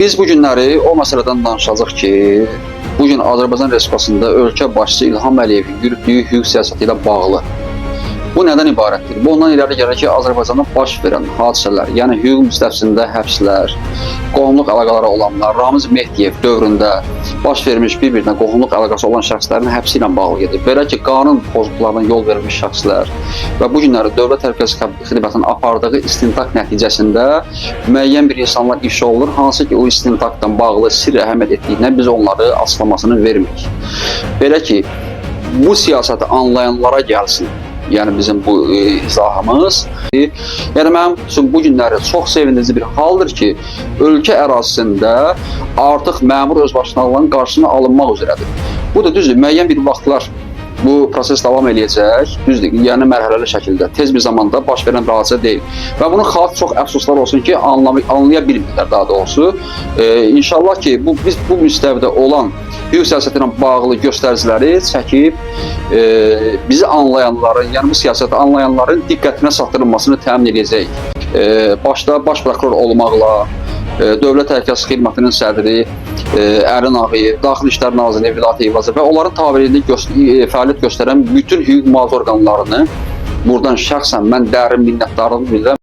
Biz bu günləri o məsələdən danışacağıq ki, bu gün Azərbaycan Respublikasında ölkə başçısı İlham Əliyevin yürütdüyü hüquq siyasəti ilə bağlı. Bu nədən ibarətdir? Bu ondan irəli gəlir ki, Azərbaycanda baş verən hadisələr, yəni hüquq müstəvisində həbslər, qohumluq əlaqələri olanlar, Ramiz Mehdiyev dövründə baş vermiş bir-birinə qohumluq əlaqəsi olan şəxslərin həbsi ilə bağlı gedir. Belə ki, qanun pozuntularına yol vermiş şəxslər və bu günləri Dövlət Təhlükəsizlik Xidmətinin apardığı istintaq nəticəsində müəyyən bir insanlar ifşa olunur, hansı ki, o istintaqla bağlı sirr əhəmiyyət etdiyindən biz onları açıqlamasını vermirik. Belə ki, bu siyasəti anlayanlara gəlsin. Yəni bizim bu izahımız. Yəni mənim üçün bu günləri çox sevindirici bir haldır ki, ölkə ərazisində artıq məmur özbaşınalığının qarşısını alınmaq üzrədir. Bu da düzdür, müəyyən bir vaxtlar bu proses davam eləyəcək. Düzdür, yəni mərhələli şəkildə, tez bir zamanda baş verən bir hadisə deyil. Və bunu xalq çox əfsuslar olsun ki, anlaya bilmirlər daha doğrusu. İnşallah ki, bu biz bu müstəvidə olan hüquq siyasəti ilə bağlı göstəriciləri çəkib bizi anlayanların, yəni bu siyasəti anlayanların diqqətinə çatdırılmasını təmin edəcəyik. Başda baş prokuror olmaqla, Dövlət Təhlükəsizlik Xidmətinin sədri Ərin Ağayev, Daxili İşlər Naziri Vilayət Eyvazov və onların tabeliyində fəaliyyət göstərən bütün hüquq mühafizə orqanlarını buradan şəxsən mən dərin minnətdarlığımı bildirirəm.